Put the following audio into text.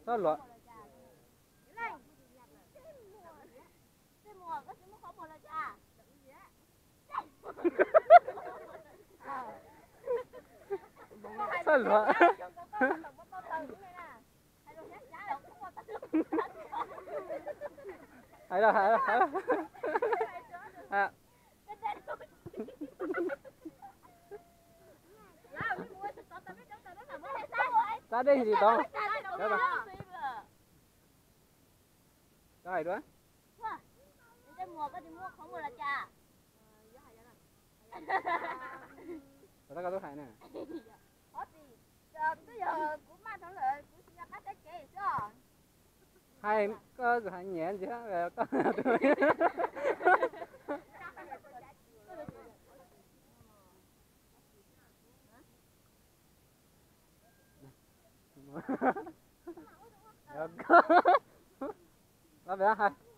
Txhob luag. Txhob luag. Hais los hais los hais los. Tab dej tsis tau. Cov hais dua. Tab koj tub hais na. Hais koj hais nyiam ntsia koj. Los pem hais.